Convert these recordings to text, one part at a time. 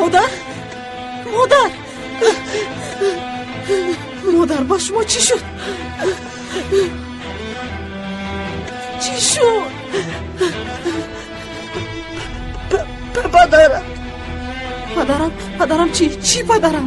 Модар, модар, модар, ба шумо чӣ шуд? Чӣ шуд? Падарам. Падарам, падарам чӣ? Чӣ падарам?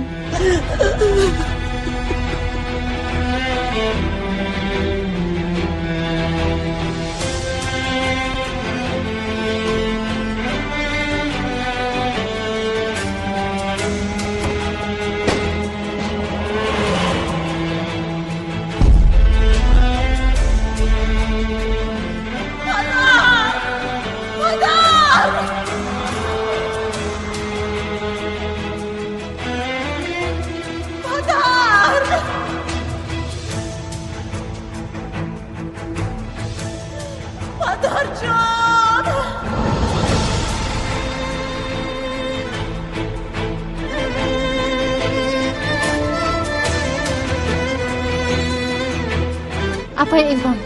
Апай Элвон,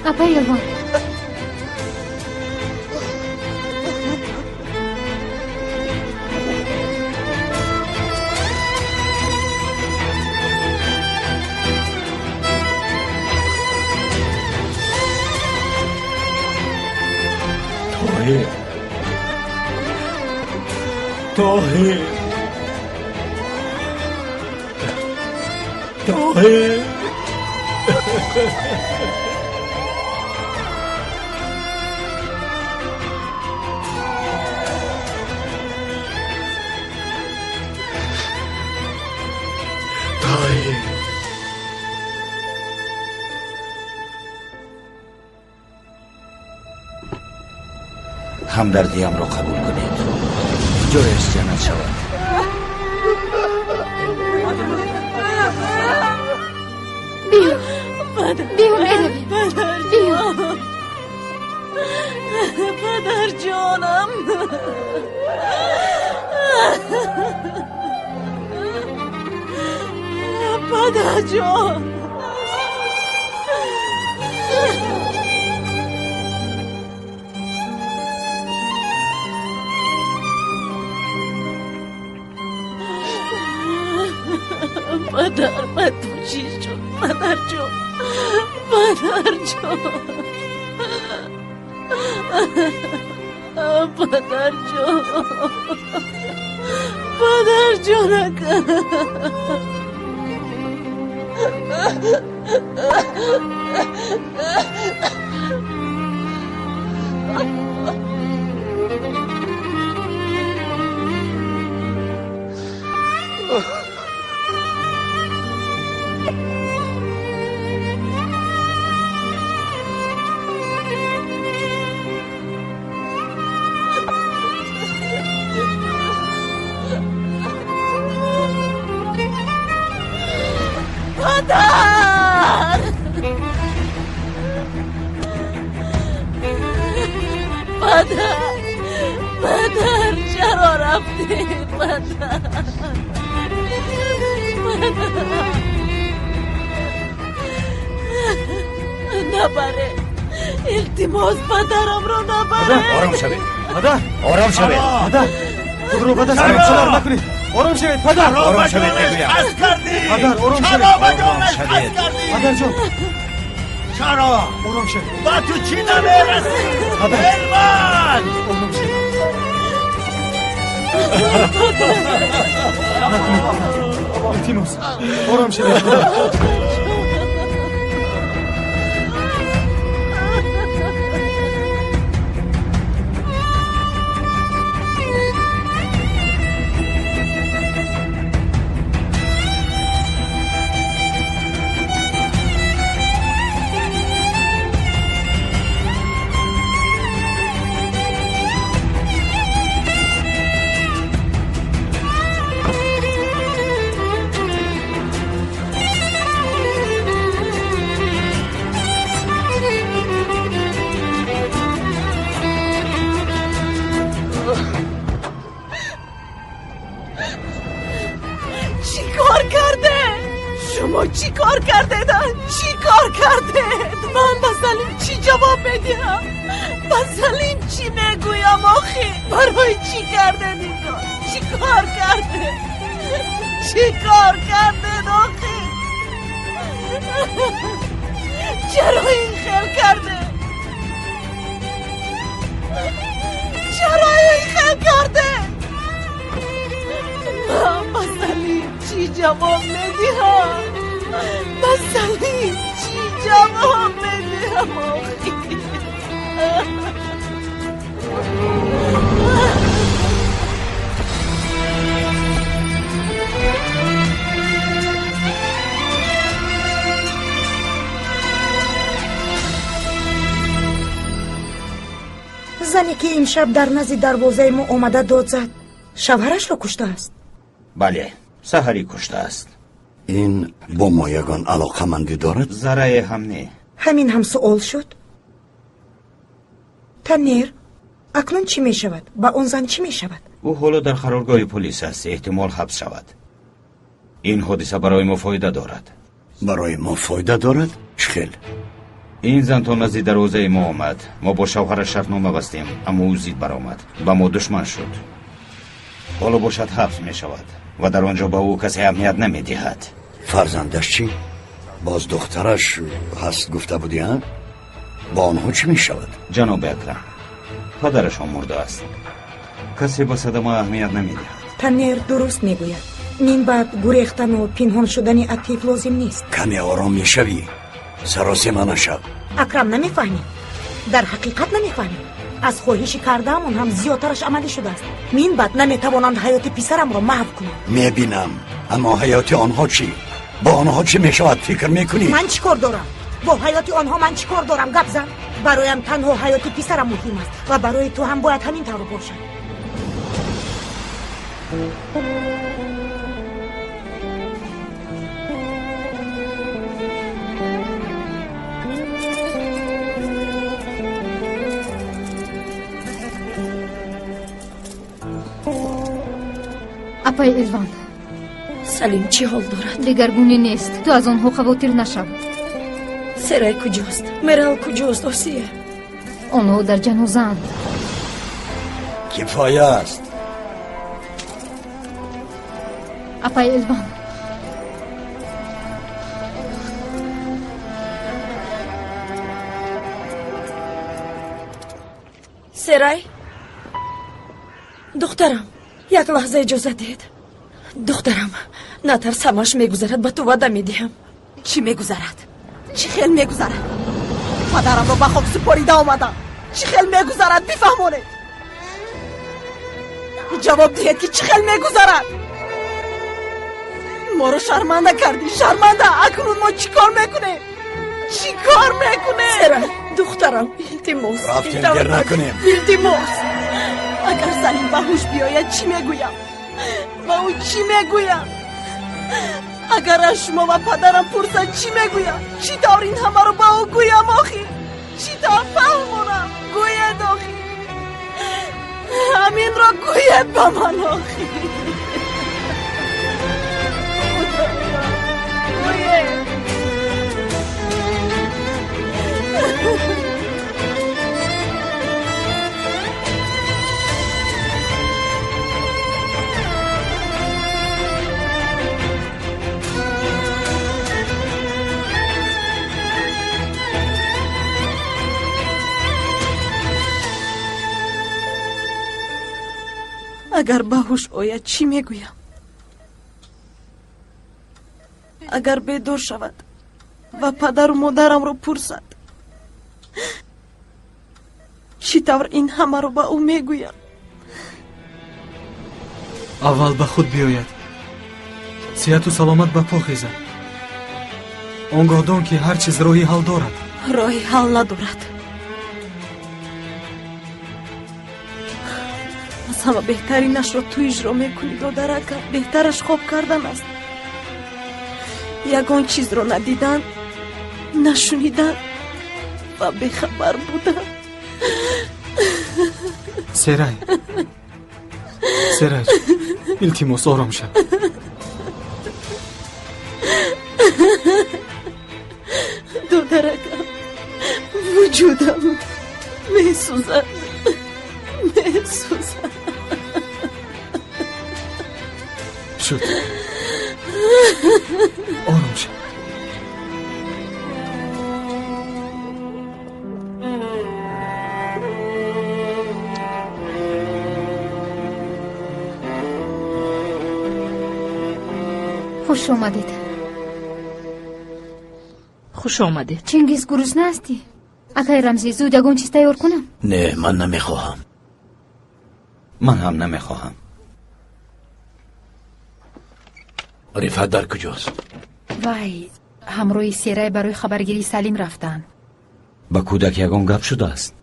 апай Элвон. Тоҳир, Тоҳир, Тоҳир. Тоҳир. Ҳамдардиамро қабул кунед, ҷояш ҷаннат шавад. Биё, биё, меравем. Биё. Падарҷонам. Падарҷон. Падар, ба ту чӣ шуд? Падарҷон, падарҷон, падарҷон, падарҷонака. Падар! Падар! Падар, чаро рафтед? Падар! Падар! Набаред! Илтимос, падарамро набаред! Ором шавед. Падар! Ором шавед. Падар! Худро ба даст чаро накунед! Ором шавед, падар! Ором шавед, мегӯям. Падар, ором шавед! Ором шавед. Падарҷон! Чаро? Ором шавед. Ба ту чӣ намерасӣ? Падар! Элван! Ором шавед. Накунед, падар. Илтимос. Ором шавед, падар. Чӣ кор карде? Шумо чӣ кор кардед? Чӣ кор кардед? Ман ба Салим чӣ ҷавоб медиҳам? Ба Салим чӣ мегӯям охи? Барои чӣ кардед ин кор? Чӣ кор кардед? Чӣ кор кардед охи? Чаро ин хел кардед? Чаро ин хел кардед? Ман ба Салим чӣ ҷавоб медиҳам? Ба Салим чӣ ҷавоб медиҳам охи? Зане ки имшаб дар назди дарвозаи мо омада дод зад, шавҳарашро куштааст. Бале, саҳарӣ куштааст. Ин бо мо ягон алоқамандӣ дорад? Заррае ҳам не. Ҳамин ҳам суол шуд. Танер, акнун чӣ мешавад? Ба он зан чӣ мешавад? Ӯ ҳоло дар қароргоҳи полис аст, эҳтимол ҳабс шавад. Ин ҳодиса барои мо фоида дорад. Барои мо фоида дорад? Чӣ хел? Ин зан то назди дарвозаи мо омад. Мо бо шавҳараш шартнома бастем, аммо ӯ зид баромад, ба мо душман шуд. Ҳоло бошад ҳабс мешавад ва дар он ҷо ба ӯ касе аҳамият намедиҳад. Фарзандаш чӣ? Боз духтараш ҳаст гуфта будӣ, а? Бо онҳо чӣ мешавад? Ҷаноби Акрам, падарашон мурдааст. Касе ба садама аҳамият намедиҳад. Танер дуруст мегӯяд. Мин баъд гурехтану пинҳон шудани Атиф лозим нест. Каме ором мешавӣ, саросема нашав. Акрам, намефаҳмӣ, дар ҳақиқат намефаҳмӣ. Аз хоҳиши кардаамон ҳам зиёдтараш амалӣ шудааст. Мин баъд наметавонанд ҳаёти писарамро маҳв кунанд. Мебинам, аммо ҳаёти онҳо чӣ? Бо онҳо чӣ мешавад, фикр мекунӣ? Ман чӣ кор дорам бо ҳаёти онҳо? Ман чӣ кор дорам? Гап зан. Бароям танҳо ҳаёти писарам муҳим аст ва барои ту ҳам бояд ҳамин тавр бошад. Апай Элван. Салим чӣ ҳол дорад? Дигаргунӣ нест. Ту аз онҳо хавотир нашав. Серай куҷост? Мерал куҷост, Осия? Онҳо дар ҷанозаанд. Кифоя аст. Апай Элван. Серай, духтарам, як лаҳза иҷозат диҳед. Духтарам, натарс, ҳамаш мегузарад, ба ту ваъда медиҳам. Чӣ мегузарад? Чӣ хел мегузарад? Падарамро ба хок супорида омадам. Чӣ хел мегузарад, бифаҳмонед. Ҷавоб диҳед, ки чӣ хел мегузарад? Моро шарманда кардӣ, шарманда. Акнун мо чӣ кор мекунем? Чӣ кор мекунем? Серай, духтарам, илтимос. Рафтем, дер накунем. Илтимос. Агар Салим ба ҳуш биёяд, чӣ мегӯям? Ба ӯ чӣ мегӯям? Агар аз шумо ва падарам пурсад, чӣ мегӯям? Чӣ тавр ин ҳамаро ба ӯ гӯям охӣ? Чӣ тавр фаҳмонам? Гӯед охӣ, ҳаминро гӯед ба ман охӣ. Гӯед. Агар ба ҳуш ояд, чӣ мегӯям? Агар бедор шавад ва падару модарамро пурсад, чӣ тавр ин ҳамаро ба ӯ мегӯям? Аввал ба худ биёяд, сиҳату саломат ба по хезад. Он гоҳ дон, ки ҳар чиз роҳи ҳал дорад. Роҳи ҳал надорад. Аз ҳама беҳтаринашро ту иҷро мекунӣ, додарака. Беҳтараш хоб кардан аст. Ягон чизро надидан, нашунидан ва бехабар будан. Серай, Сераҷ, илтимос, ором шав. Додаракам, вуҷудам. Месӯзад, месӯзад. Шуд, ором шав. Хуш омадед. Хуш омадед. Чингиз, гурусна ҳастӣ? Акай Рамзӣ, зуд ягон чиз тайёр кунам? Не, ман намехоҳам. Ман ҳам намехоҳам. Рифат дар куҷост? Вай ҳамроҳи Серай барои хабаргирии Салим рафтанд. Ба кӯдак ягон гап шудааст?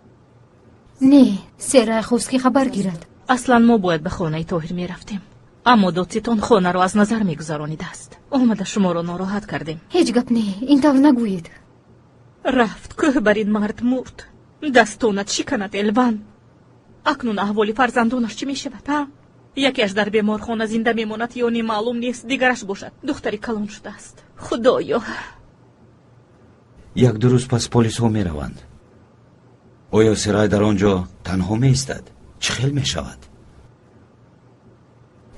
Не, Серай хост, ки хабар гирад. Аслан мо бояд ба хонаи Тоҳир мерафтем, аммо додситон хонаро аз назар мегузаронидааст. Омада шуморо нороҳат кардем. Ҳеҷ гап не, ин тавр нагӯед. Рафт, кӯҳ бар ин мард мурд. Дастонат шиканад, Элван. Акнун аҳволи фарзандонаш чӣ мешавад, а? Якеаш дар беморхона зинда мемонад ё не, маълум нест, дигараш бошад духтари калон шудааст. Худоё! Як ду рӯз пас полисҳо мераванд. Оё Сирай дар он ҷо танҳо меистад? Чӣ хел мешавад?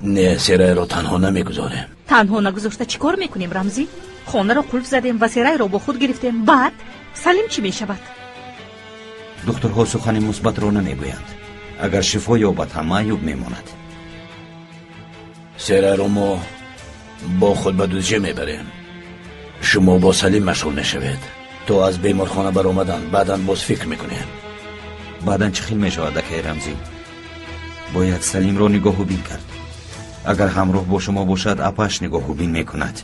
Не, Серайро танҳо намегузорем. Танҳо нагузошта чӣ кор мекунем, Рамзӣ? Хонаро қулф задем ва Серайро бо худ гирифтем. Баъд Салим чӣ мешавад? Духтурҳо сухани мусбатро намегӯянд. Агар шифо ёбад ҳам, маъюб мемонад. Серайро мо бо худ ба Дузҷа мебарем. Шумо бо Салим машғул мешавед то аз беморхона баромадан. Баъдан боз фикр мекунем. Баъдан чӣ хел мешавад, акаи Рамзӣ? Бояд Салимро нигоҳубин кард. Агар ҳамроҳ бо шумо бошад, апаш нигоҳубин мекунад.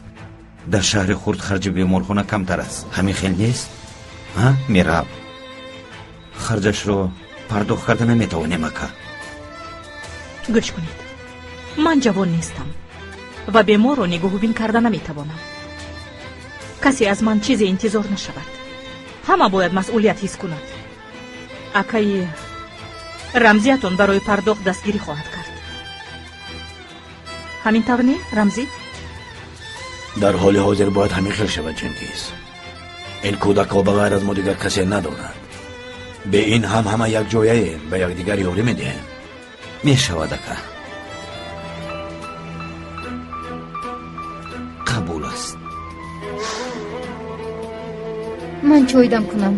Дар шаҳри хурд харҷи беморхона камтар аст, ҳамин хел нест, а Мераб? Харҷашро пардохт карда наметавонем, ака. Гӯш кунед, ман ҷавон нестам ва беморро нигоҳубин карда наметавонам. Касе аз ман чизе интизор нашавад. Ҳама бояд масъулият ҳис кунад. Акаи Рамзиятон барои пардохт дастгирӣ хоҳад кард. Ҳамин тавр не, Рамзӣ? Дар ҳоли ҳозир бояд ҳамин хел шавад, Чингиз. Ин кӯдакҳо ба ғайр аз мо дигар касе надоранд. Бе ин ҳам ҳама якҷояем, ба якдигар ёрӣ медиҳем. Мешавад, ака, қабул аст. Ман чой дам кунам.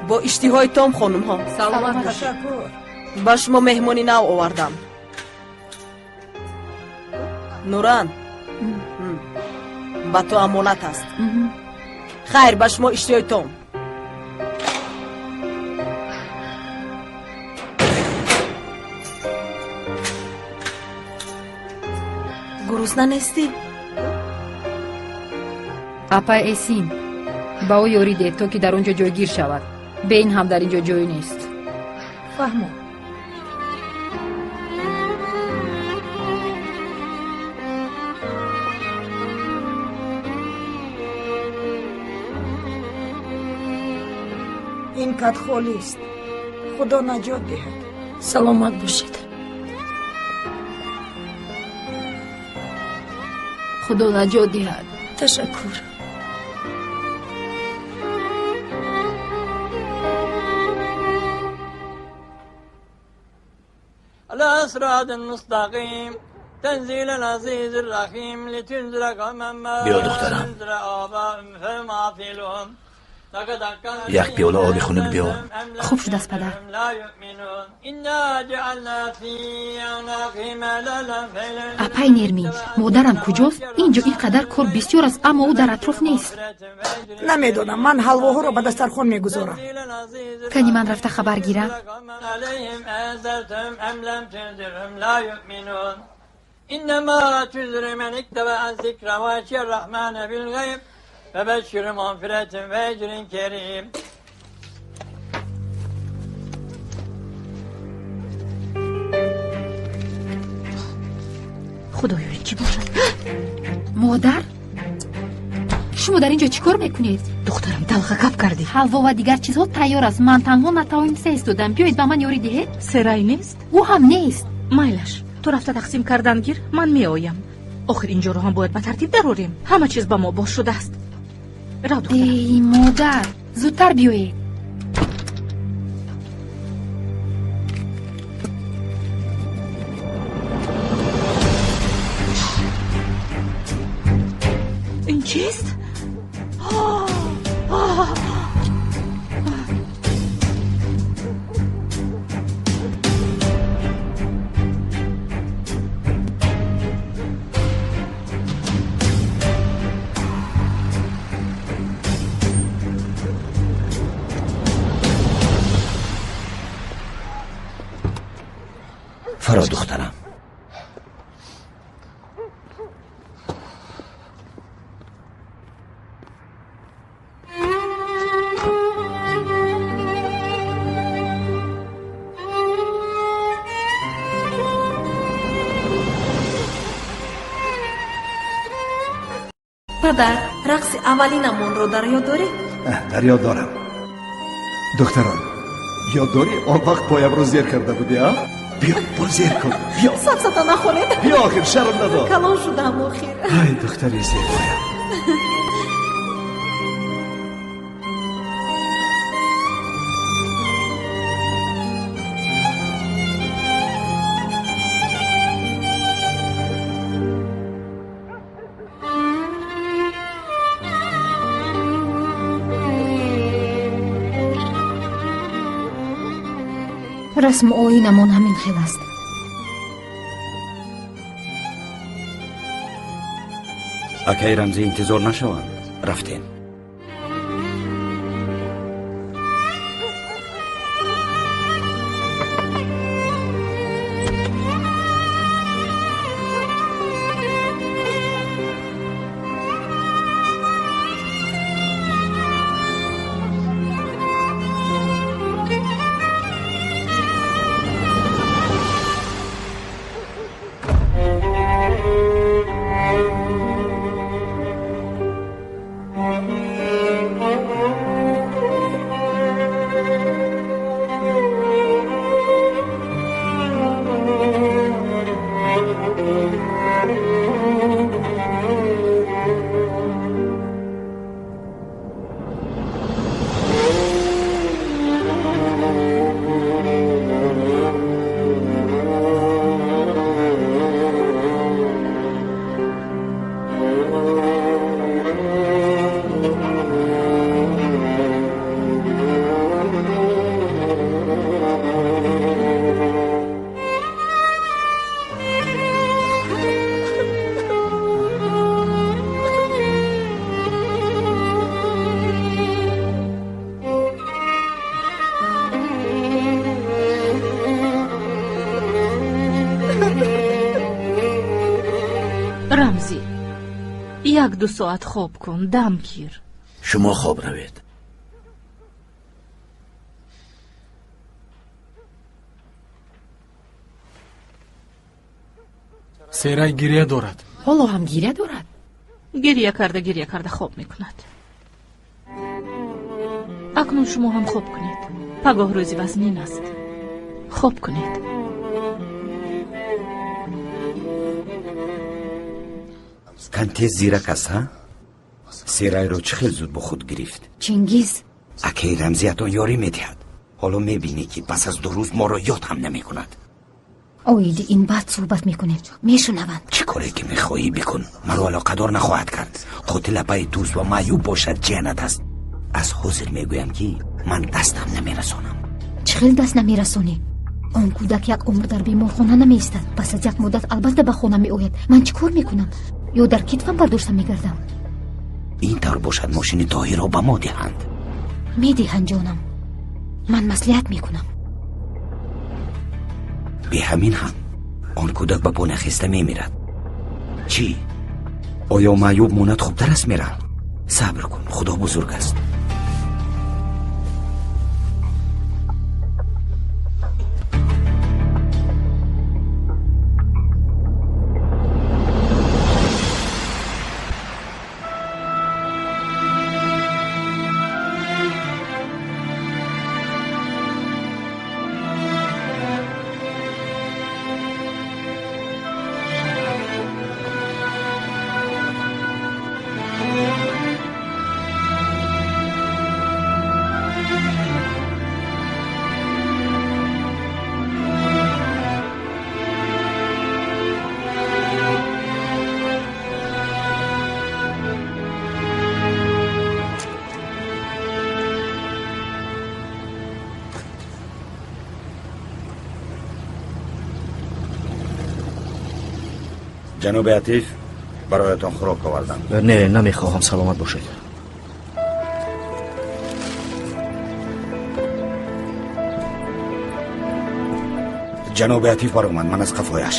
Бо иштиҳои том, хонумҳо. Саломат. Ташаккур. Ба шумо меҳмони нав овардам. Нуран, ба ту амонат аст. Хайр, ба шумо иштиҳои том. Гурусна нестӣ? Апай Эсин, ба ӯ ёрӣ деҳ, то ки дар он ҷо ҷойгир шавад. Бе ин ҳам дар ин ҷо ҷой нест. Фаҳмо. Ин кат холист. Худо наҷот диҳад. Саломат бошед. Худо наҷот диҳад. Ташаккур. Биё, духтарам, як пиёла оби хунук биёр. Хуб шудааст, падар. Апай Нермин, модарам куҷост? Ин ҷо ин қадар кор бисёр аст, аммо ӯ дар атроф нест. Намедонам, ман ҳалвоҳоро ба дастархон мегузорам. Кани ман рафта хабар гирам. Худоё, ин чӣ бошад? Модар, шумо дар ин ҷо чӣ кор мекунед? Духтарам, талхакаф кардӣ. Ҳалво ва дигар чизҳо тайёр аст. Ман танҳо натавониста истодам. Биёед, ба ман ёрӣ диҳед. Серай нест? Ӯ ҳам нест. Майлаш, ту рафта тақсим кардан гир, ман меоям. Охир ин ҷоро ҳам бояд ба тартиб дарорем. Ҳама чиз ба мо боз шудааст. Рав, духтарам. Эй модар, зудтар биёед. Ин чист? Фаро, духтарам. Падар, рақси аввалинамонро дар ёд доред? Дар ёд дорам. Духтарон, ёд дорӣ, он вақт поямро зер карда будӣ, а? Биё, боз зер кун, биё. Сафсата нахонед. Биё, охир, шарм надор. Калон шудам, охир. Ай, духтари зебоям. Расму оинамон ҳамин хел аст. Акаи Рамзӣ интизор нашаванд. Рафтем. Рамзӣ, 1-2 соат хоб кун, дам гир. Шумо хоб равед. Серай гирья дорад. Ҳоло ҳам гирья дорад? Гирья карда, гирья карда хоб мекунад. Акнун шумо ҳам хоб кунед. Пагоҳ рӯзи вазнин аст. Хоб кунед. Кан тез зирак аст, ҳа? Серайро чӣ хел зуд бо худ гирифт. Чингиз. Акаи Рамзиятон ёрӣ медиҳад. Ҳоло мебинӣ, ки пас аз 2 рӯз моро ёд ҳам намекунад. Оиди ин баъд суҳбат мекунем, мешунаванд. Чӣ коре ки мехоҳӣ бикун, маро алоқадор нахоҳад кард. Қотил апаи туст ва маъюб бошад, ҷиянат аст. Аз ҳозир мегӯям, ки ман дастам намерасонам. Чӣ хел даст намерасонӣ? Он кӯдак як умр дар беморхона намеистад. Пас аз як муддат албатта ба хона меояд. Ман чӣ кор мекунам? Ё дар китфам бардошта мегардам? Ин тавр бошад, мошини Тоҳирро ба мо диҳанд. Медиҳанд, ҷонам. Ман маслиҳат мекунам. Бе ҳамин ҳам он кӯдак ба по нахеста мемирад. Чӣ? Оё маъюб монад хубтар аст, Мерал? Сабр кун, Худо бузург аст. Ҷаноби Атиф, бароятон хӯрок овардам. Не, намехоҳам, саломат бошед. Ҷаноби Атиф баромад, ман аз қафояш.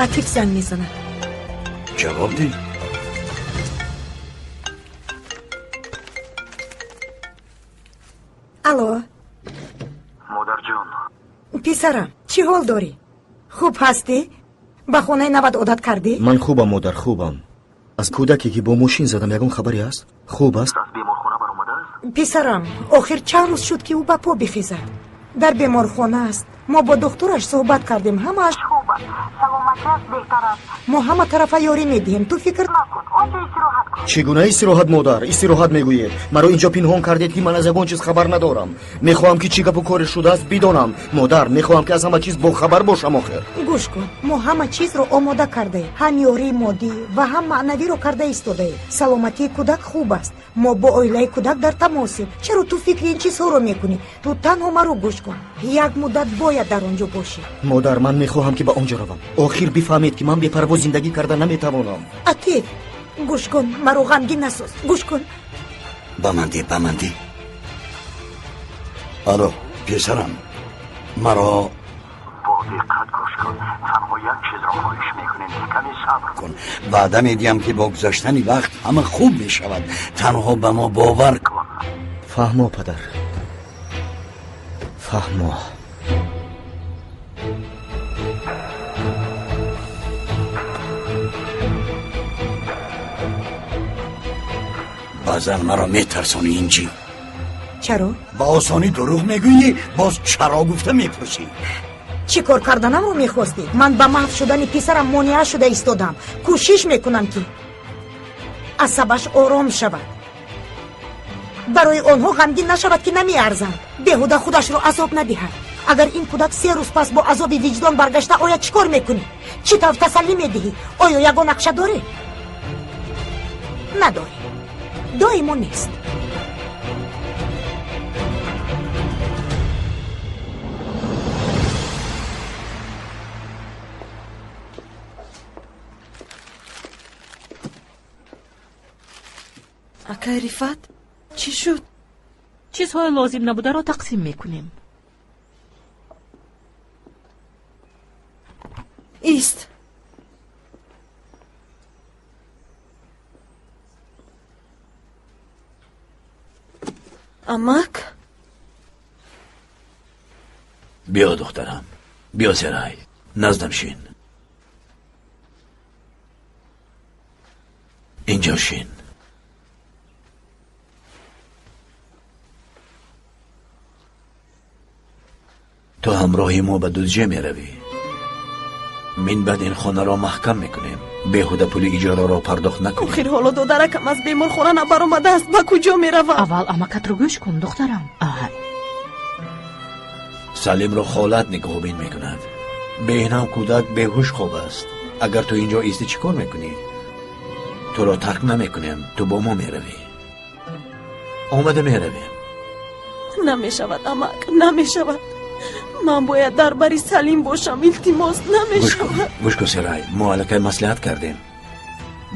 Атиф занг мезанад. Ҷавоб деҳ. Алло. Модарҷон. Писарам, чӣ ҳол дорӣ? Хуб ҳастӣ? Ба хонаи навад одат кардӣ? Ман хубам, модар, хубам. Аз кӯдаке ки бо мошин задам ягон хабаре ҳаст? Хуб аст? Аз беморхона баромадааст? Писарам, охир чанд рӯз шуд, ки ӯ ба по бихезад. Дар беморхона аст. Мо бо духтураш суҳбат кардем, ҳамааш хуб аст. Саломатиаш беҳтар аст. Мо ҳама тарафа ёрӣ медиҳем. Ту фикр накун, онҷо истироҳат кун. Чӣ гуна истироҳат, модар? Истироҳат мегӯед? Маро инҷо пинҳон кардед, ки ман аз ягон чиз хабар надорам. Мехоҳам, ки чӣ гапу коре шудааст бидонам. Модар, мехоҳам, ки аз ҳама чиз бохабар бошам охир. Гӯш кун, мо ҳама чизро омода кардаем. Ҳам ёрии моддӣ ва ҳам маънавиро карда истодаем. Саломатии кӯдак хуб аст. Мо бо оилаи кӯдак дар тамосем. Чаро ту фикри ин чизҳоро мекунӣ? Ту танҳо маро гӯш кун. Як муддат бояд дар он ҷо бошӣ. Модар, ман мехоҳам, ки ба он ҷо равам. Охир бифаҳмед, ки ман бепарво зиндагӣ карда наметавонам. Атиф, гӯш кун, маро ғамгин насоз. Гӯш кун. Ба ман де, ба ман де. Алло, писарам, маро бо диққат гӯш кун. Танҳо як чизро хоҳиш мекунем, каме сабр кун. Ваъда медиҳам, ки бо гузаштани вақт ҳама хуб мешавад. Танҳо ба мо бовар кун. Фаҳмо, падар, фаҳмо. Баъзан маро метарсонӣ, Инҷи. Чаро? Ба осонӣ дурӯғ мегӯӣ, боз чаро гуфта мепурсӣ. Чӣ кор карданамро мехостӣ? Ман ба маҳв шудани писарам монеа шуда истодам. Кӯшиш мекунам, ки асабаш ором шавад. Барои онҳо ғамгин нашавад, ки намеарзанд. Беҳуда худашро азоб надиҳад. Агар ин кӯдак 3 рӯз пас бо азоби виҷдон баргашта ояд, чӣ кор мекунӣ? Чӣ тавр тасаллӣ медиҳӣ? Оё ягон нақша дорӣ? Надорӣ. Доимо нест. Акай Рифат, чӣ шуд? Чизҳои лозим набударо тақсим мекунем. Ист. Амак? Биё, духтарам, биё, Серай, наздам шин. Инҷо шин. Ту ҳамроҳи мо ба Дузҷа меравӣ. Мин баъд ин хонаро маҳкам мекунем. Беҳуда пули иҷораро пардохт накунем. Охир ҳоло додаракам аз беморхона набаромадааст. Ба куҷо меравам? Аввал амакатро гӯш кун, духтарам. Салимро холат нигоҳубин мекунад. Беҳнам кӯдак беҳуш хоб аст. Агар ту инҷо истӣ, чӣ кор мекунӣ? Туро тарк намекунем, ту бо мо меравӣ. Омада меравем. Намешавад, амак, намешавад. Ман бояд дар бари Салим бошам, илтимос, намешавад. Гӯш кун, Серай, мо аллакай маслиҳат кардем.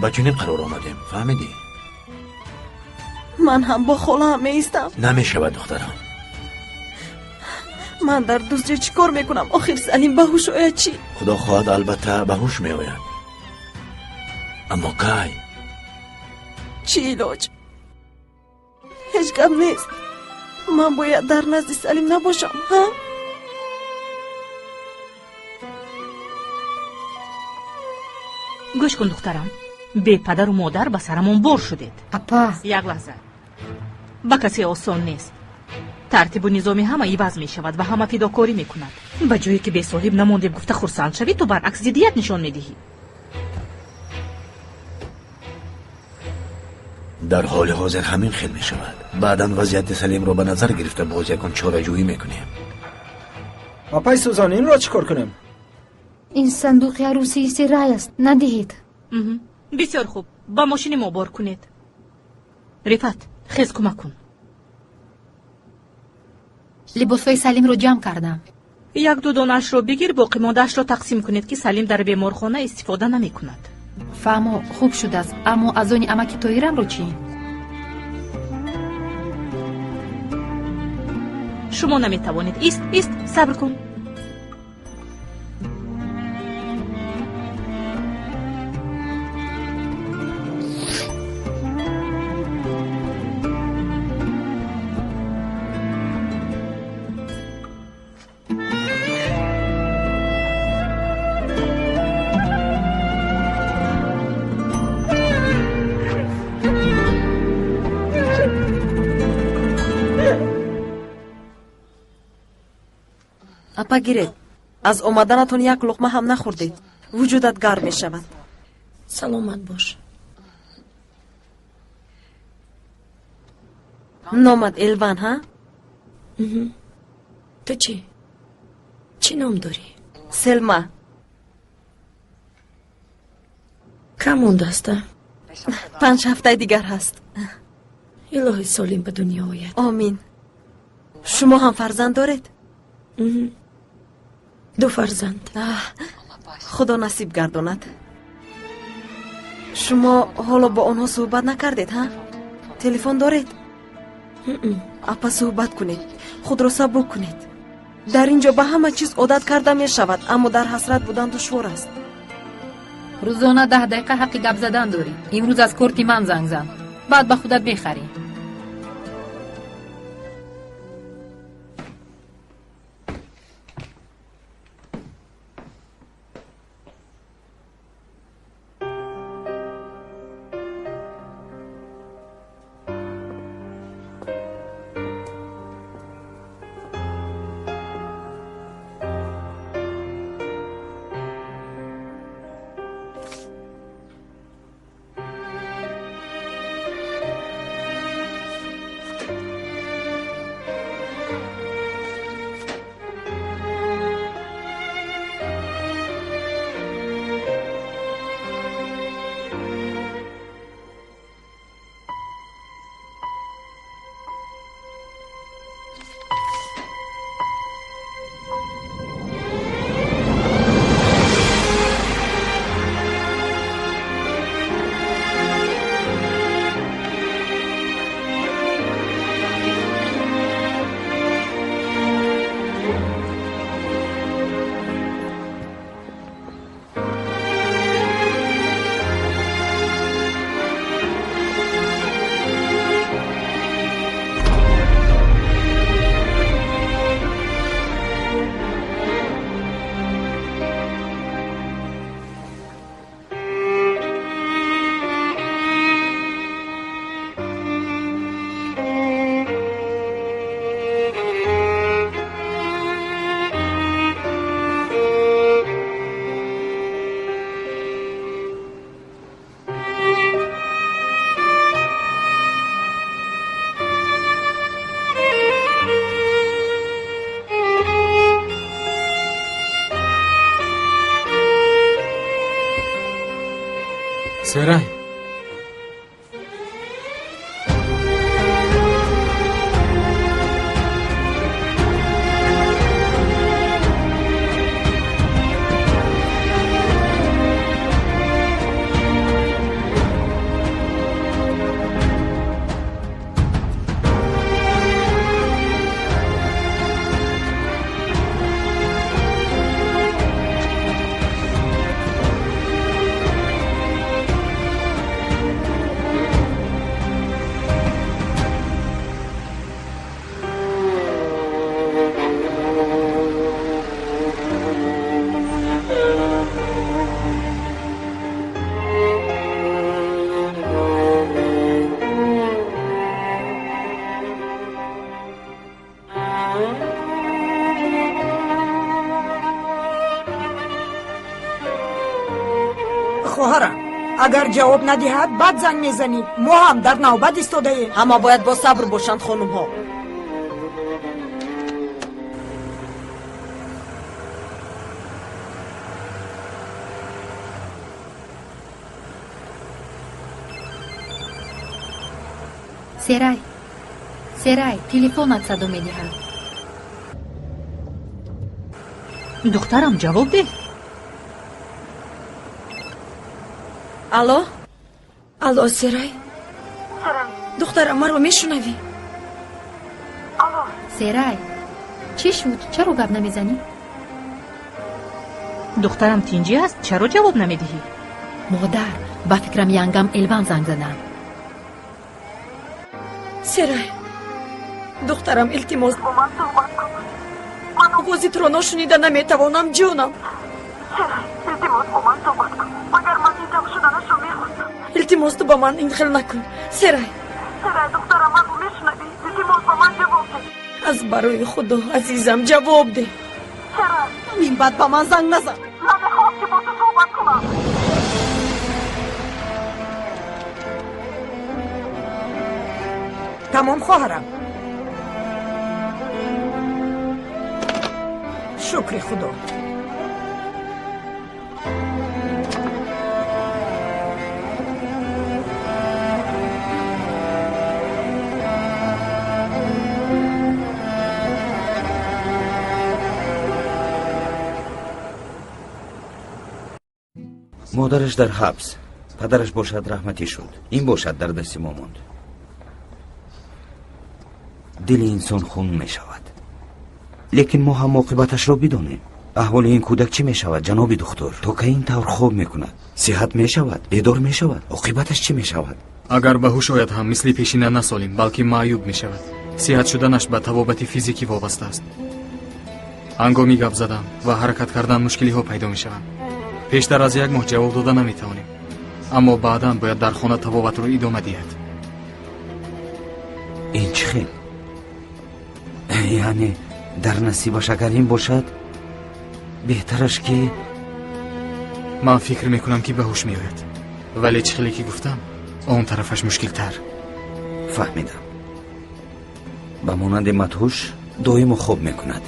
Ба чунин қарор омадем, фаҳмидӣ? Ман ҳам бо холаам меистам. Намешавад, духтарам. Ман дар Дузҷа чӣ кор мекунам? Охир Салим ба ҳуш ояд чӣ? Худо хоҳад, албатта ба ҳуш меояд. Аммо кай? Чӣ илоҷ? Ҳеҷ гап нест. Ман бояд дар назди Салим набошам, ҳа? Гӯш кун, духтарам, бепадару модар ба сарамон бор шудед. Апа, як лаҳза. Ба касе осон нест. Тартибу низоми ҳама иваз мешавад ва ҳама фидокорӣ мекунад. Ба ҷое ки бесоҳиб намондем гуфта хурсанд шавӣ, ту баръакс зиддият нишон медиҳӣ. Дар ҳоли ҳозир ҳамин хел мешавад. Баъдан вазъияти Салимро ба назар гирифта боз ягон чораҷӯӣ мекунем. Апай Сузан, инро чӣ кор кунем? Ин сандуқи арӯсии Серай аст, надиҳед. Бисёр хуб, ба мошини мо бор кунед. Рифат, хез, кӯмак кун. Либосҳои Салимро ҷамъ кардам. Як-ду донаашро бигир, боқимондаашро тақсим кунед, ки Салим дар беморхона истифода намекунад. Фаҳмо, хуб шудааст, аммо аз они амаки Тоирамро чӣ? Шумо наметавонед. Ист, ист, сабр кун. Апа, гиред. Аз омаданатон як луқма ҳам нахӯрдед. Вуҷудат гарм мешавад. Саломат бош. Номат Элван, ҳа? Ту чӣ? Чӣ ном дорӣ? Селма. Кам мондааст, а? 5 ҳафтаи дигар ҳаст. Илоҳи солим ба дунё ояд. Омин. Шумо ҳам фарзанд доред? 2 фарзанд. Худо насиб гардонад. Шумо ҳоло бо онҳо суҳбат накардед, ҳа? Телефон доред? Апа, суҳбат кунед, худро сабук кунед. Дар ин ҷо ба ҳама чиз одат карда мешавад, аммо дар ҳасрат будан душвор аст. Рӯзона 10 дақиқа ҳаққи гап задан дорӣ. Имрӯз аз корти ман занг зан, баъд ба худат мехарӣ. Серай. Хоҳарам, агар ҷавоб надиҳад, баъд занг мезанӣ. Мо ҳам дар навбат истодаем. Ҳама бояд бо сабр бошанд, хонумҳо. Серай, Серай, телефонат садо медиҳад. Духтарам, ҷавоб деҳ. Алло, алло, Серай, духтарам, маро мешунавӣ? Серай, чӣ шуд? Чаро гап намезанӣ? Духтарам тинҷӣ аст, чаро ҷавоб намедиҳӣ? Модар, ба фикрам янгам Элван занг заданд. Серай, духтарам, илтимос, бо ман суҳбат кун. Ман овози туро ношунида наметавонам, ҷонам. Серай, илтимос, бо ман суҳбат кун. Магар ман ин тавр шуданашро мехостам? Илтимос, ту ба ман ин хел накун, Серай. Серай, духтарам, манро мешунавӣ? Илтимос, ба ман ҷавоб деҳ. Аз барои Худо, азизам, ҷавоб деҳ. Серай, ин баъд ба ман занг назан. Намехоҳам, ки бо ту суҳбат кунам. Тамом, хоҳарам, шукри Худо. Модараш дар ҳабс, падараш бошад раҳматӣ шуд. Ин бошад дар дасти мо монд. Дили инсон хун мешавад, лекин мо ҳам оқибаташро бидонем. Аҳволи ин кӯдак чӣ мешавад, ҷаноби духтур? То кай ин тавр хоб мекунад? Сиҳат мешавад? Бедор мешавад? Оқибаташ чӣ мешавад? Агар ба ҳуш ояд ҳам, мисли пешина насолим, балки маъюб мешавад. Сиҳат шуданаш ба табобати физикӣ вобаста аст. Ҳангоми гап задан ва ҳаракат кардан мушкилиҳо пайдо мешаванд. Пештар аз як моҳ ҷавоб дода наметавонем, аммо баъдан бояд дар хона табобатро идома диҳад. Ин чӣ хел? Яъне дар насибаш агар ин бошад, беҳтараш ки Ман фикр мекунам, ки ба ҳуш меояд, вале чӣ хеле ки гуфтам, он тарафаш мушкилтар. Фаҳмидам. Ба монанди мадҳуш доимо хоб мекунад.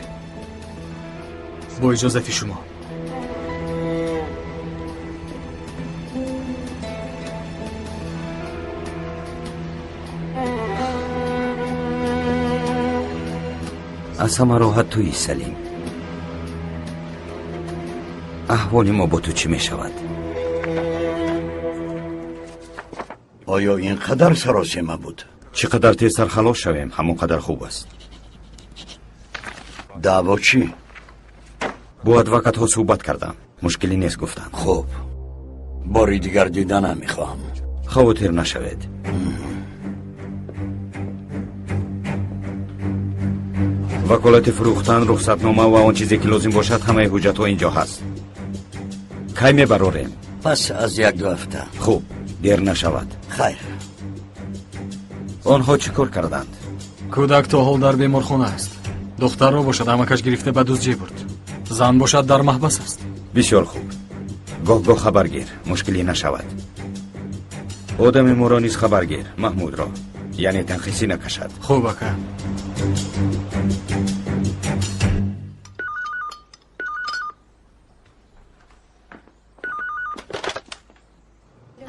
Бо иҷозати шумо. Аз ҳама роҳат туи, Салим. Аҳволи мо бо ту чӣ мешавад? Оё ин қадар саросема буд? Чӣ қадар тезтар халос шавем, ҳамон қадар хуб аст. Даъво чӣ? Бо адвокатҳо суҳбат кардам, мушкилӣ нест, гуфтанд. Хуб, бори дигар дида намехоҳам. Хавотир нашавед. Ваколати фурӯхтан, рухсатнома ва он чизе ки лозим бошад, ҳамаи ҳуҷҷатҳо инҷо ҳаст. Кай мебарорем? Пас аз 1-2 ҳафта. Хуб, дер нашавад. Хайр. Онҳо чӣ кор карданд? Кӯдак то ҳол дар беморхона аст. Духтарро бошад амакаш гирифта ба дуздӣ бурд. Зан бошад дар маҳбас аст. Бисёр хуб. Гоҳ-гоҳ хабаргир, мушкилӣ нашавад. Одами моро низ хабаргир, Маҳмудро. Яъне танқисӣ накашад. Хуб, ака.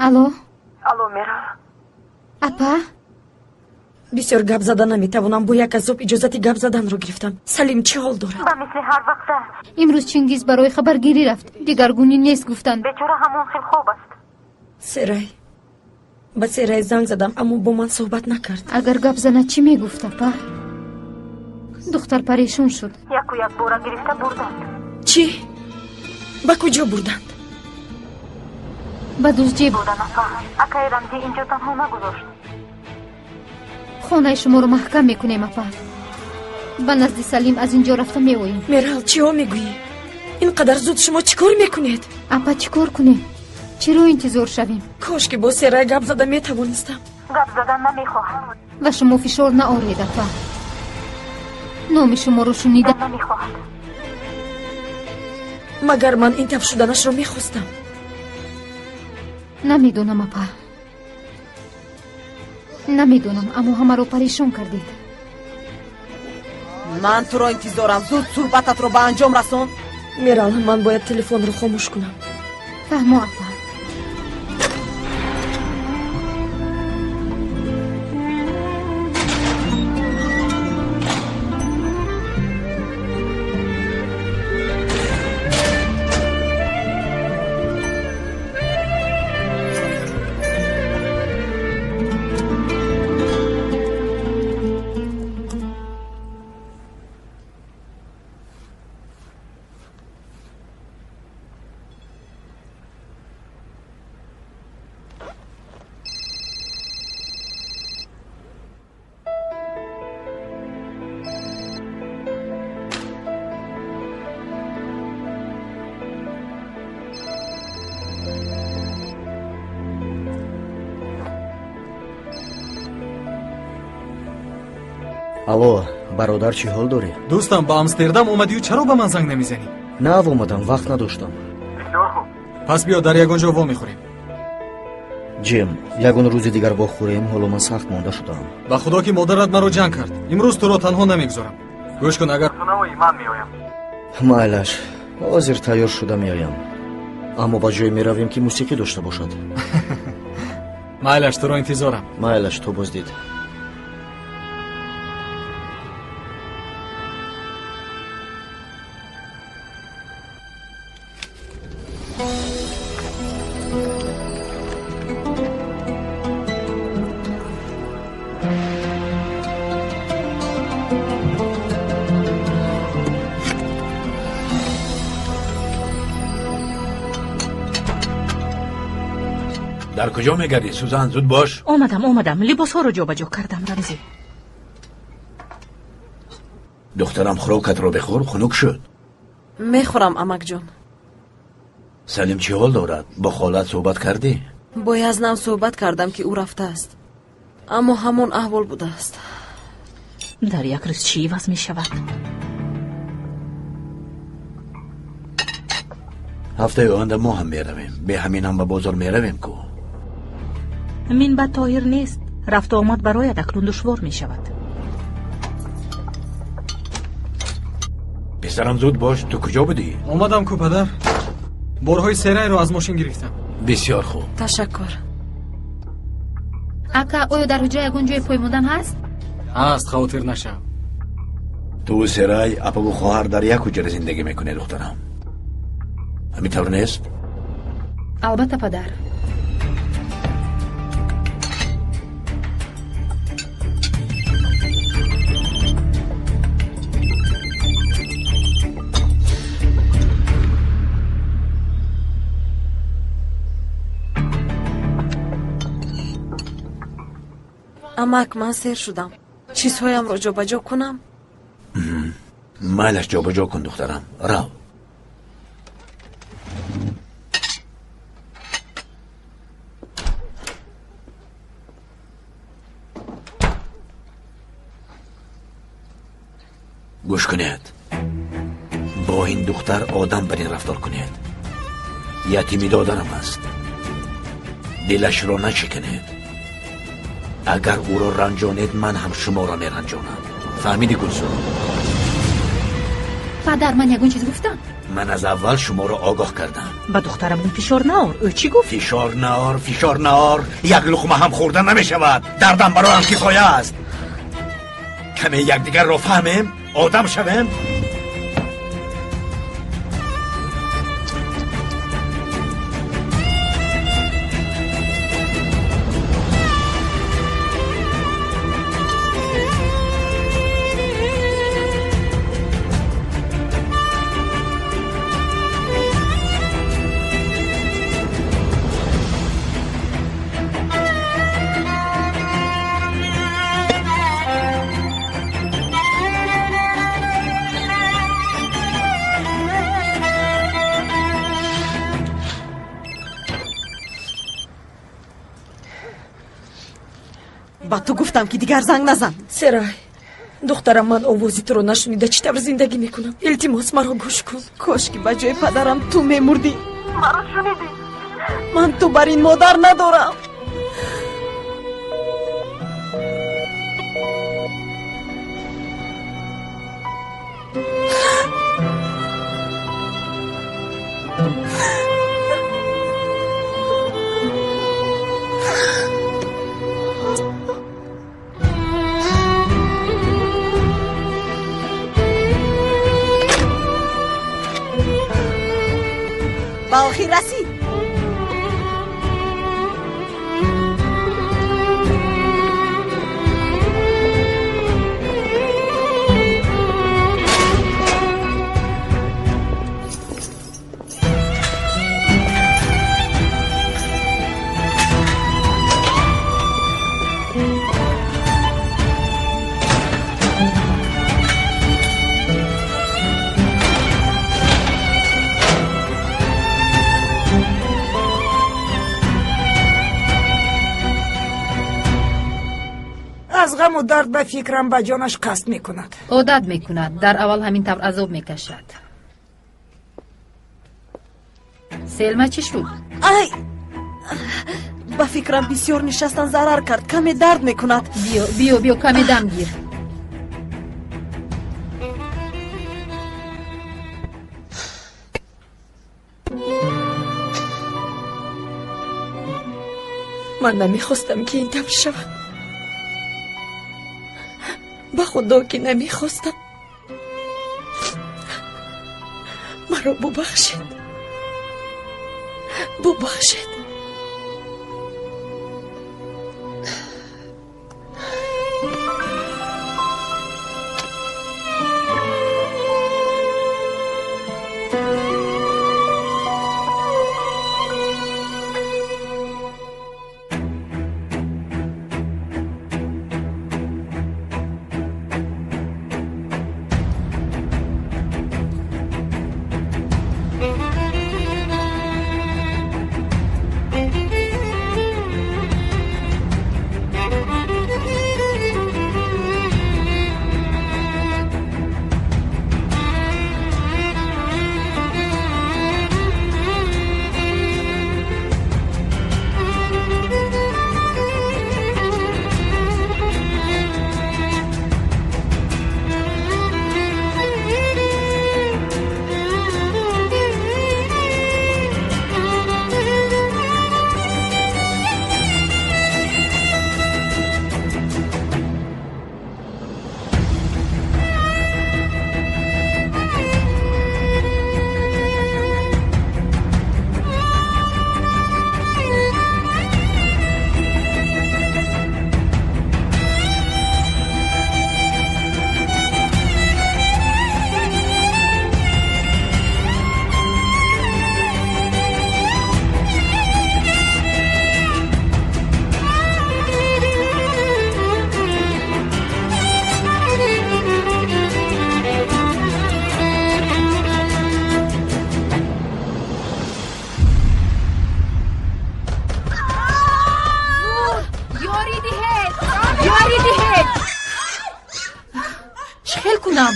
Алло. Алло, Мерал. Апа. Бисёр гап зада наметавонам. Бо як азоб иҷозати гап заданро гирифтам. Салим чӣ ҳол дорад? Ба мисли ҳар вақта. Имрӯз Чингиз барои хабаргирӣ рафт. Дигаргунӣ нест гуфтанд. Бечора ҳамон хел хоб аст. Серай. Ба Серай занг задам, аммо бо ман суҳбат накард. Агар гап занад, чӣ мегуфт, апа? Духтар парешон шуд. Яку якбора гирифта бурданд. Чӣ? Ба куҷо бурданд? Ба Дузҷе бурданд, апа. Акаи Рамзӣ инҷо танҳо нагузошт. Хонаи шуморо маҳкам мекунем, апа. Ба назди Салим аз ин ҷо рафта меоем. Мерал, чиҳо мегӯӣ? Ин қадар зуд шумо чӣ кор мекунед? Апа, чӣ кор кунем? Чиро интизор шавем? Кош ки бо Серай гап зада метавонистам. Гап задан намехоҳад. Ва шумо фишор наоред, апа. Номи шуморо шунида намехоҳад. Магар ман ин тавр шуданашро мехостам? Намедонам, апа. Намедонам, аммо ҳамаро парешон кардед. Ман туро интизорам. Зуд суҳбататро ба анҷом расон. Мерал, ман бояд телефонро хомӯш кунам. Фаҳмо, апа. Алло, бародар, чӣ ҳол дорӣ? Дӯстам, ба Амстердам омадию чаро ба ман занг намезанӣ? Нав омадам, вақт надоштам. Бисёр хуб. Пас биё, дар ягон ҷо вомехӯрем. Ҷим, ягон рӯзи дигар вохӯрем, ҳоло ман сахт монда шудаам. Ба худо ки модарат маро ҷанг кард. Имрӯз туро танҳо намегузорам. Гӯш кун, агар ту наоӣ, ман меоям. Майлаш, ҳозир тайёр шуда меоям. Аммо ба ҷое меравем, ки мусиқӣ дошта бошад. Майлаш, туро интизорам. Майлаш, то боздид. Дар куҷо мегардӣ, Сузан? Зуд бош. Омадам, омадам. Либосҳоро ҷобаҷо кардам, Рамзӣ. Духтарам, хӯрокатро бихӯр, хунук шуд. Мехӯрам, амакҷон. Салим чӣ ҳол дорад? Бо холат суҳбат кардӣ? Бо Язнам суҳбат кардам, ки ӯ рафтааст, аммо ҳамон аҳвол будааст. Дар як рӯз чӣ иваз мешавад? Ҳафтаи оянда мо ҳам меравем. Бе ҳамин ҳам ба бозор меравем ку. Минбаъд Тоҳир нест. Рафту омад барояд акнун душвор мешавад. Писарам, зуд бош, ту куҷо будӣ? Омадам ку, падар. Борҳои Серайро аз мошин гирифтам. Бисёр хуб. Ташаккур. Ака, оё дар ҳуҷра ягон ҷои пой мондан ҳаст? Ҳаст, хавотир нашав. Ту Серай, апаву хоҳар дар як ҳуҷра зиндагӣ мекунед, духтарам. Ҳамин тавр нест? Албатта, падар. Амак, ман сер шудам. Чизҳоямро ҷобаҷо кунам? Майлаш, ҷобаҷо кун, духтарам. Рав. Гӯш кунед, бо ин духтар одам бар ин рафтор кунед. Ятими додарам аст. Дилашро нашиканед. Агар ӯро ранҷонед, ман ҳам шуморо меранҷонам. Фаҳмидӣ, Гулсум? Падар, ман ягон чиз гуфтам? Ман аз аввал шуморо огоҳ кардам. Ба духтарамон фишор наор. Ӯ чӣ гуфт? Фишор наор, фишор наор. Як луқма ҳам хӯрда намешавад. Дардам бароям кифоя аст. Каме якдигарро фаҳмем, одам шавем. Ба ту гуфтам, ки дигар занг назан. Серай, духтарам, ман овози туро нашунида чӣ тавр зиндагӣ мекунам? Илтимос, маро гӯш кун. Кош ки ба ҷои падарам ту мемурдӣ. Маро шунидӣ? Ман ту бар ин модар надорам. Ба охир расид. Аз ғаму дард ба фикрам ба ҷонаш қасд мекунад. Одат мекунад. Дар аввал ҳамин тавр азоб мекашад. Селма чӣ шуд? Ай, ба фикрам бисёр нишастан зарар кард, каме дард мекунад. Биё, биё, биё, каме дам гир. Ман намехостам, ки ин тавр шавад. Ба худо, ки намехостам. Маро бубахшед, бубахшед. Чӣ хел кунам?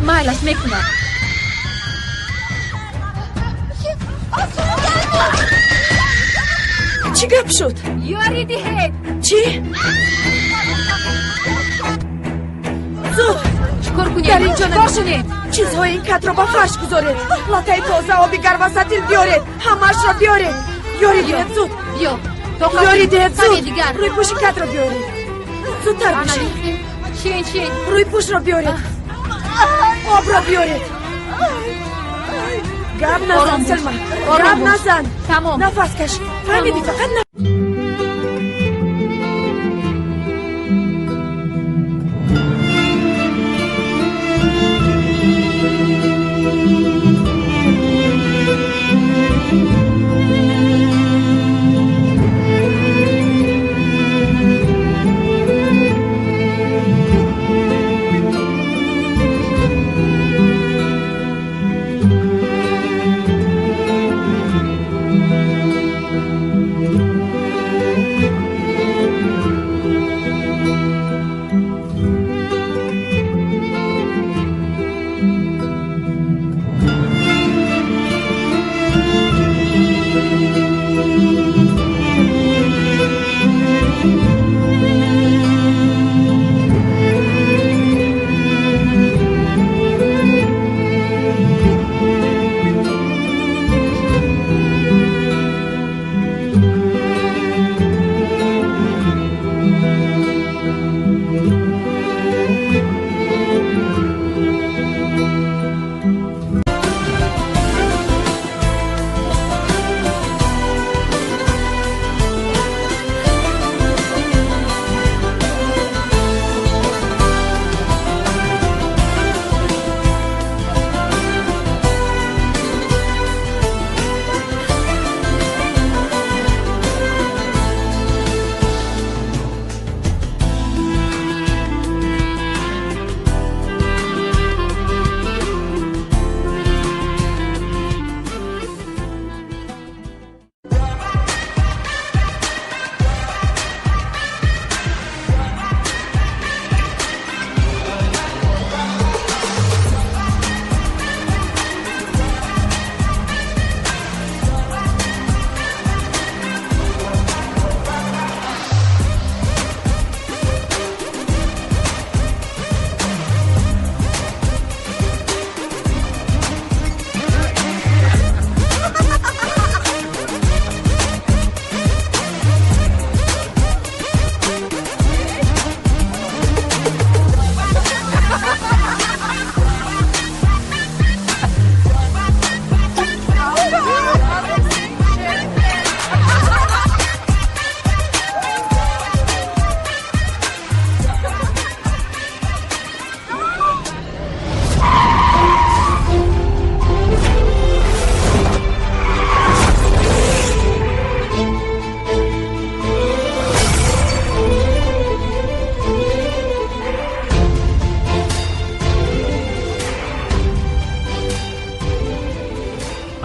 Майлаш, мекунам. Чӣ гап шуд? Ёрӣ диҳед! Чӣ? Зуд! Чӣ кор кунем? Дар инҷо Чӣ кор кунем? Чизҳои ин катро ба фарш гузоред. Латаи тоза, оби гарм ва сатил биёред. Ҳамаашро биёред. Ёрӣ диҳед зуд. Биё. Ёрӣ диҳед Каме зуд. дигар. Рӯйпӯши катро биёред. Зудтар Ана, бошед. Шин, шин. Рӯйпӯшро биёред. Обро биёред. Гап назан, Ором бош. Селма. Ором Гап бош. назан. Тамом. Нафас каш. Фаҳмидӣ, фақат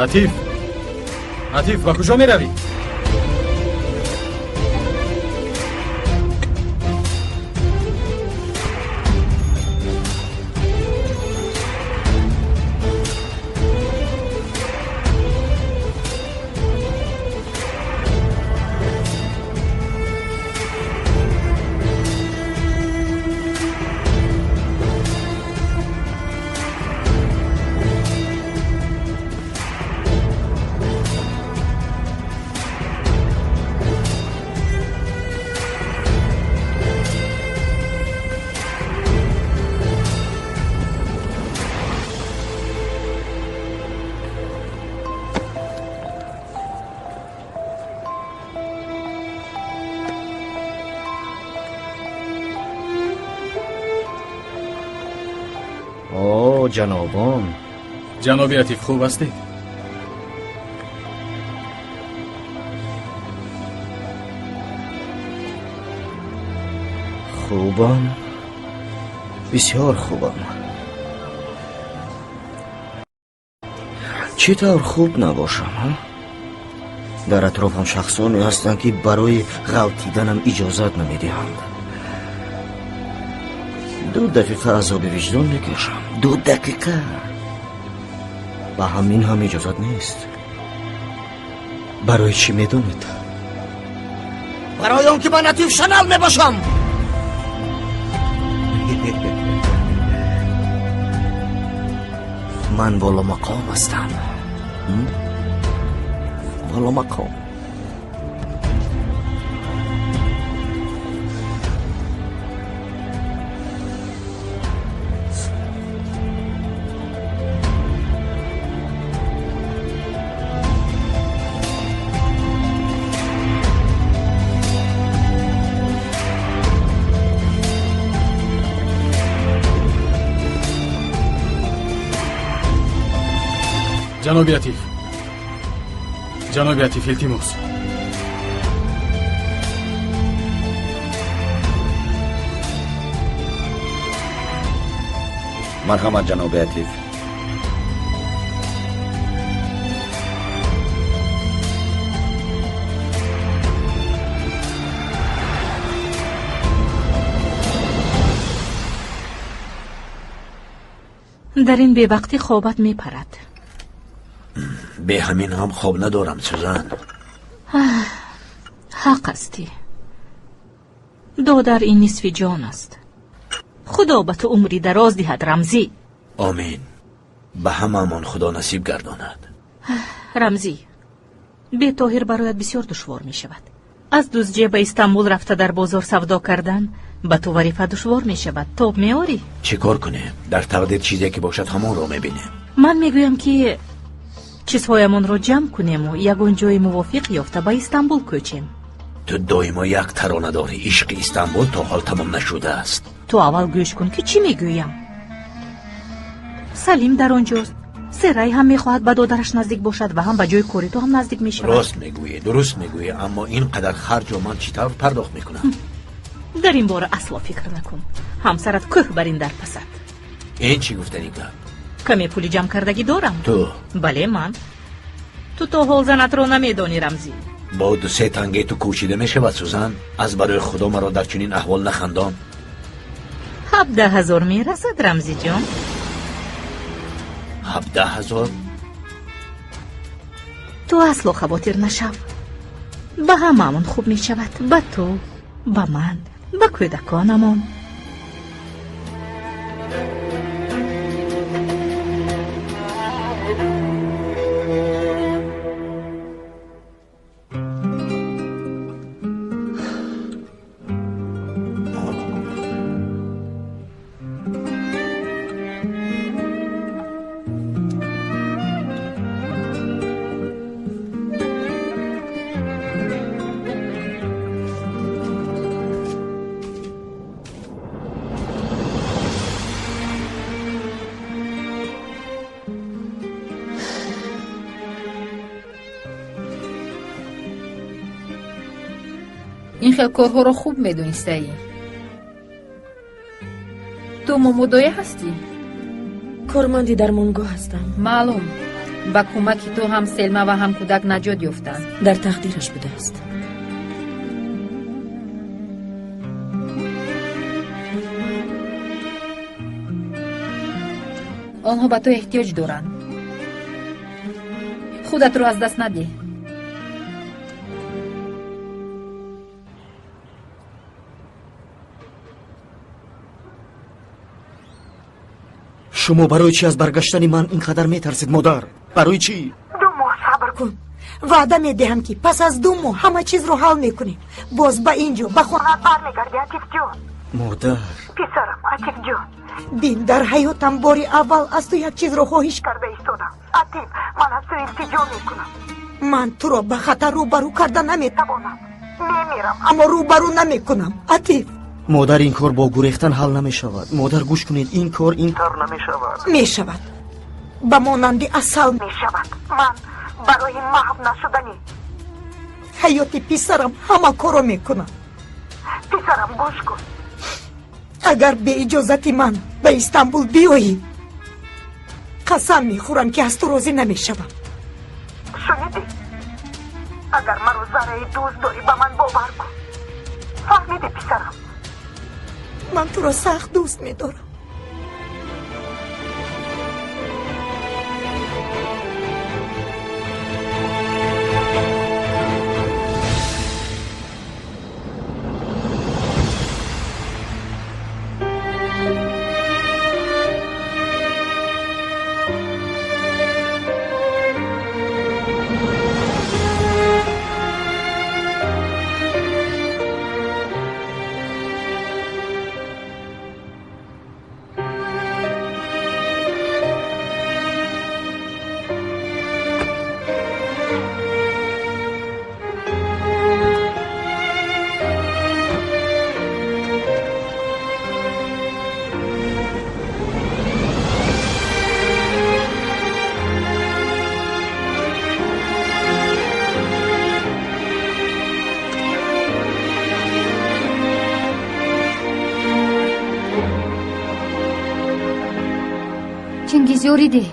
Атиф, Атиф, ба куҷо меравӣ? О, ҷанобон. Ҷаноби Атиф, хуб ҳастед? Хубам, бисёр хубам. Чӣ тавр хуб набошам, ҳа? Дар атрофам шахсоне ҳастанд, ки барои ғалтиданам иҷозат намедиҳанд. 2 дақиқа азоби виҷдон мекашам. 2 дақиқа. Ба ҳамин ҳам иҷозат нест. Барои чӣ медонед? Барои он ки ман Атиф Шанал мебошам. Ман воломақом ҳастам. Воломақом. Ҷаноби Атиф, ҷаноби Атиф, илтимос. Марҳамат, ҷаноби Атиф. Дар ин бевақтӣ хобат мепарад. Бе ҳамин ҳам хоб надорам, Сузан. Ҳақ ҳастӣ, додар. Ин нисфи ҷон аст. Худо ба ту умри дароз диҳад, Рамзӣ. Омин. Ба ҳамаамон Худо насиб гардонад. Рамзӣ, бе Тоҳир барояд бисёр душвор мешавад. Аз Дузҷе ба Истанбул рафта дар бозор савдо кардан ба ту варифа душвор мешавад. Тоб меорӣ? Чӣ кор кунем? Дар тақдир чизе ки бошад, ҳамонро мебинем. Ман мегӯям, ки чизҳоямонро ҷамъ кунему ягон ҷои мувофиқ ёфта ба Истанбул кӯчем. Ту доимо як тарона дорӣ: ишқи Истанбул то ҳол тамом нашудааст. Ту аввал гӯш кун, ки чӣ мегӯям. Салим дар он ҷост. Серай ҳам мехоҳад ба додараш наздик бошад ва ҳам ба ҷои кори ту ҳам наздик мешавад. Рост мегӯӣ, дуруст мегӯӣ, аммо ин қадар харҷро ман чӣ тавр пардохт мекунам? Дар ин бора асло фикр накун. Ҳамсарат кӯҳ бар ин дар пасад. Ин чӣ гуфтани гап? Каме пули ҷамъкардагӣ дорам. Ту? Бале, ман. Ту то ҳол занатро намедонӣ, Рамзӣ. Бо дусе тангаи ту кӯчида мешавад, Сузан? Аз барои Худо маро дар чунин аҳвол нахандон. 17 000 мерасад, Рамзиҷон. 17 000? Ту асло хавотир нашав. Ба ҳамаамон хуб мешавад: ба ту, ба ман, ба кӯдаконамон. Ин хел корҳоро хуб медонистаӣ. Ту момодоя ҳастӣ? Корманди дармонгоҳ ҳастам. Маълум, ба кӯмаки ту ҳам Селма ва ҳам кӯдак наҷот ёфтанд. Дар тақдираш будааст. Онҳо ба ту эҳтиёҷ доранд. Худатро аз даст надиҳ. Шумо барои чӣ аз баргаштани ман ин қадар метарсед, модар? Барои чӣ? 2 моҳ сабр кун. Ваъда медиҳам, ки пас аз 2 моҳ ҳама чизро ҳал мекунем. Боз ба ин ҷо, ба хонаат бармегардӣ, Атифҷон. Модар. Писарам, Атифҷон, бин, дар ҳаётам бори аввал аз ту як чизро хоҳиш карда истодам. Атиф, ман аз ту илтиҷо мекунам. Ман туро ба хатар рӯбарӯ карда наметавонам. Мемирам, аммо рӯбарӯ намекунам, Атиф. Модар, ин кор бо гурехтан ҳал намешавад. Модар, гӯш кунед, ин кор ин тавр намешавад. Мешавад, ба монанди асал мешавад. Ман барои маҳв нашудани ҳаёти писарам ҳама корро мекунам. Писарам, гӯш кун. Агар беиҷозати ман ба Истанбул биёӣ, қасам мехӯрам, ки аз ту розӣ намешавам. Шунидӣ? Агар маро заррае дӯст дорӣ, ба ман бовар кун. Фаҳмидӣ, писарам? Ман туро сахт дӯст медорам. Ёрӣ деҳ.